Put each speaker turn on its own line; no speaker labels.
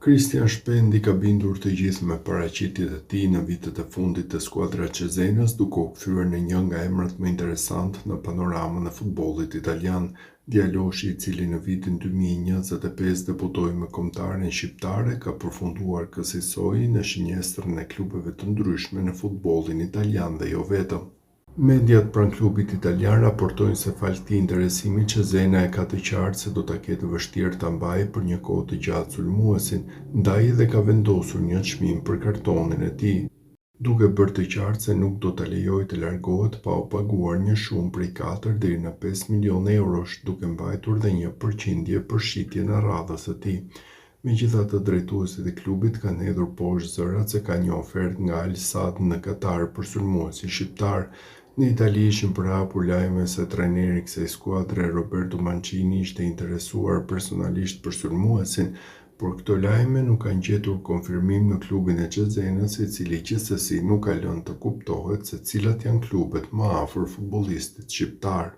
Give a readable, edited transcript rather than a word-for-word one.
Kristian Shpendi ka bindur të gjithë me paraqitjet e tij në vitet e fundit te skuadra e Cezenës, duke u kthyer në një nga emrat më interesantë në panoramën e futbollit italian. Djaloshi, i cili në vitin 2025 debutoi me kombëtaren shqiptare, ka përfunduar kësisoj në shënjestrën e klubeve të ndryshme në futbollin italian dhe jo vetëm. Mediat pranë klubit italian raportojnë se falë këtij interesimi Cesena e ka të qartë se do ta ketë të vështirë ta mbajë për një kohë të gjatë sulmuesin, ndaj edhe ka vendosur një çmim për kartonin e tij, duke bërë të qartë se nuk do ta lejojë të largohet pa u paguar një shumë prej 4 deri në 5 milionë eurosh, duke mbajtur dhe një përqindje për shitjen e radhës së tij. Megjithatë, drejtuesit e klubit kanë hedhur poshtë zërat se ka një ofertë nga Al Sadd në Katar për sulmuesin shqiptar. Në Itali ishin përhapur lajme se trajneri i kësaj skuadre Roberto Mancini ishte interesuar personalisht për sulmuesin, por këto lajme nuk kanë gjetur konfirmim në klubin e Cezenës, i cili gjithsesi nuk ka lënë të kuptohet se cilat janë klubet më afër futbollistit shqiptar.